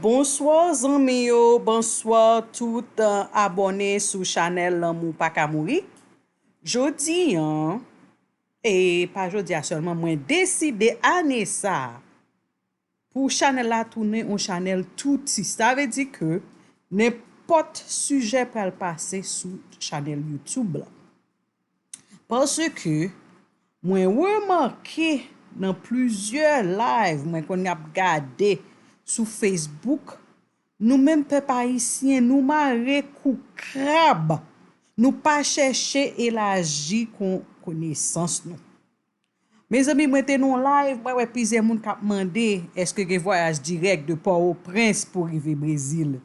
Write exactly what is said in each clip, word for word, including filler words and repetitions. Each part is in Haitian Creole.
Bonswa zanmi yo, bonswa tout, uh, abòne sou chanèl Lanmou Pa Ka Mouri. Jodi an, e pa jodi a sèlman, mwen deside ane sa a pou chanèl la tounen yon chanèl touti. Sa vle di ke nenpòt sijè pral pase sou chanèl YouTube la. Paske mwen remake nan plizyè live mwen konn ap gade sou Facebook, nou menm pèp ayisyen, nou mare kou krab. Nou pa chèche elaji kon, konesans nou. Mezanmi, mwen te nan yon live, mwen wè plizyè moun k ap mande, èske gen vwayaj dirèk de Pòtoprens pou rive Brezil?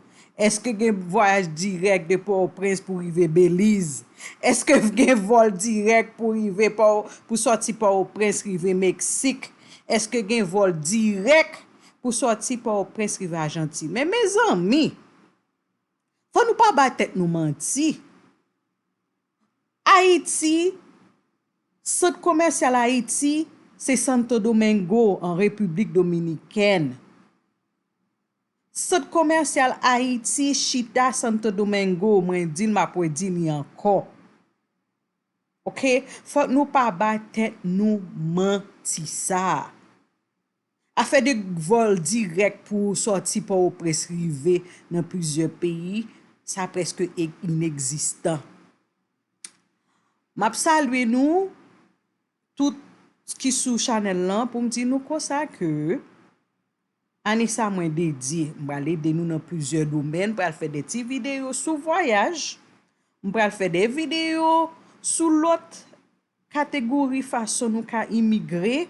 Èske gen vwayaj dirèk de Pòtoprens pou rive Beliz? Èske gen vòl dirèk pou rive Pò-, pou sòti Pòtoprens rive Meksik? Èske gen vòl dirèk pou sòti Pòtoprens rive Ajantin? Men mezanmi, fò nou pa bay tèt nou manti. Ayiti, sant komèsyal Ayiti, se Santo Domingo, an Repiblik Dominikèn. Sant komèsyal Ayiti chita Santo Domingo, mwen di l, m ap redi li ankò. Oke? Fòk nou pa bay tèt nou manti sa. Afè de vòl dirèk pou sòti Pòtoprens rive nan plizyè peyi, sa prèske e-, inegzistan. M ap salye nou tout ki sou chanèl lan pou m di nou konsa ke ane sa mwen dedye, m pral ede nou nan plizyè domèn, m pral fè de ti videyo sou vwayaj, m pral fè de videyo sou lòt kategori fason nou ka imigre.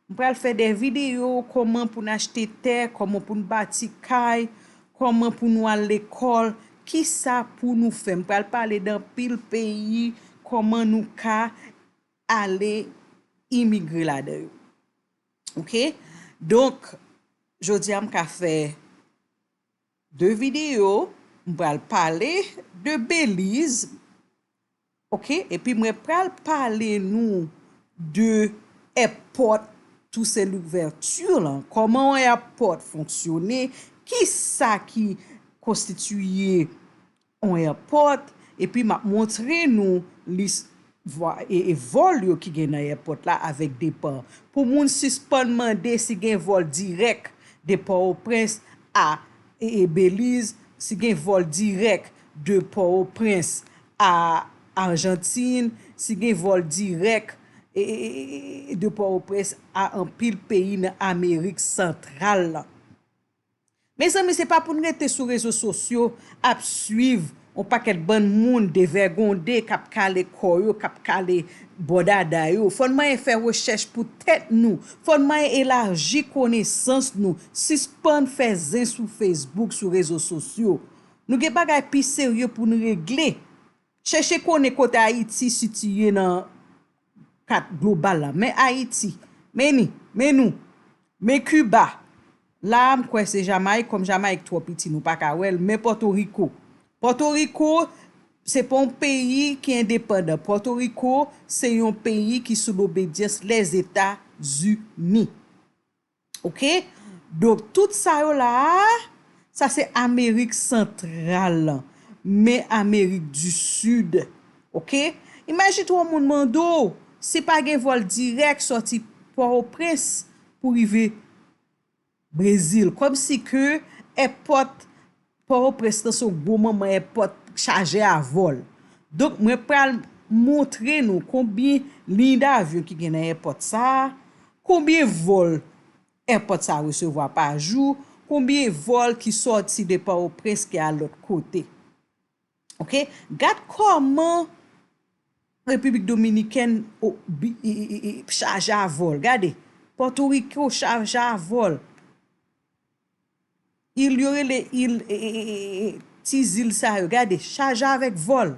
M pral fè de videyo kòman pou n achte tè, kòman pou n bati kay, kòman pou nou al lekòl, kisa pou nou fè. M pral pale d anpil peyi, kòman nou ka ale imigre ladan yo. Oke? Donk, jodi a m ka fè de videyo, m pral pale de Beliz, oke? Epi mwen pral pale nou de airport Toussaint Louverture lan, kòman yon airport fonksyone, kisa ki konstitiye yon airport, epi m ap montre nou lis vwa-, e, e vòl yo ki gen nan airport la avèk depa. Pou moun sispann mande si gen vòl dirèk de Pòtoprens a, e, e Beliz, si gen vòl dirèk de Pòtoprens a Ajantin, si gen vòl dirèk, e, e, e, e, de Pòtoprens a anpil peyi nan Amerik Santral lan. Mezanmi, se pa pou n rete sou rezo sosyo ap swiv yon pakèt bann moun devègonde k ap kale kò yo, k ap kale bò dada yo. Fò n manyen fè rechèch pou tèt nou. Fò n manyen elaji konesans nou. Sispann fè zen sou Facebook, sou rezo sosyo. Nou gen bagay pi serye pou n regle. Chèche konnen kote Ayiti sitiye nan kat global la. Men Ayiti, men ni, men nou, men Kiba. La a, m kwè se Jamayik, kòm Jamayik twò piti, nou pa ka wè l, men Pòtoriko. Pòtoriko, se pa yon peyi ki endepandan. Pòtoriko, se yon peyi ki sou lobedyans Lèzetazini. Oke? Donk, tout sa yo la a, sa se Amerik Santral lan, men Amerik di Sid, oke? Imajine w, yon moun mande w si pa gen vòl dirèk sòti Pòtoprens pou rive Brezil, kòmsi ke èpòt Pòtoprens lan se yon gwo manman èpòt chaje a vòl. Donk, mwen pral montre nou konbyen liy davyon ki gen nan èpòt sa a, konbyen vòl èpòt sa a resevwa pa jou, konbyen vòl ki sòti de Pòtoprens ki al lòt kote. Oke? Gad kòman Repiblik Dominikèn o-, bi-, i, i, i, i, chaje a vòl. Gade, Pòtoriko chaje a vòl. Il yo rele il, e, e, e, e, e, ti zil sa yo, gade, chaje avèk vòl.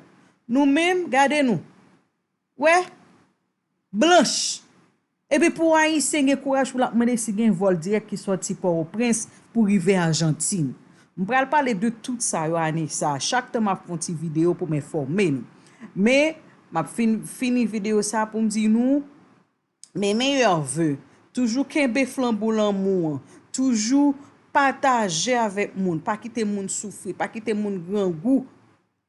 Nou menm, gade nou. Wè, blanch. Epi pou Ayisyen gen kouraj pou l ap mande si gen vòl dirèk ki sòti Pòtoprens pou rive Ajantin. M pral pale de tout sa yo ane sa a. Chak tan m ap fè yon ti videyo pou m enfòme nou. Men, m ap fin, fini videyo sa a pou m di nou, mes meilleurs vœux. Toujou kenbe flanbo lanmou an. Toujou Pataje avèk moun, pa kite moun soufri, pa kite moun grangou.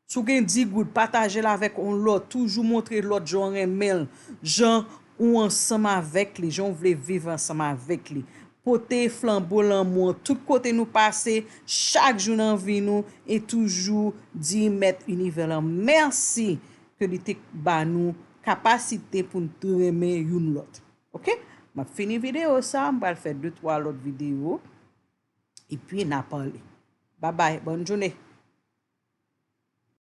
Si w gen di goud, pataje l avèk yon lòt. Toujou montre lòt jan w renmen l, jan ou ansanm avèk li, jan w vle viv ansanm avèk li. Pote flanbo lanmou an tout kote nou pase, chak jou nan vi nou, e toujou di Mèt Inivè lan mèsi ke li te ba nou kapasite pou n renmen youn lòt. Oke? M ap fini videyo sa, m pral fè de twa lòt videyo, epi n a pale. Babay, bòn jounen.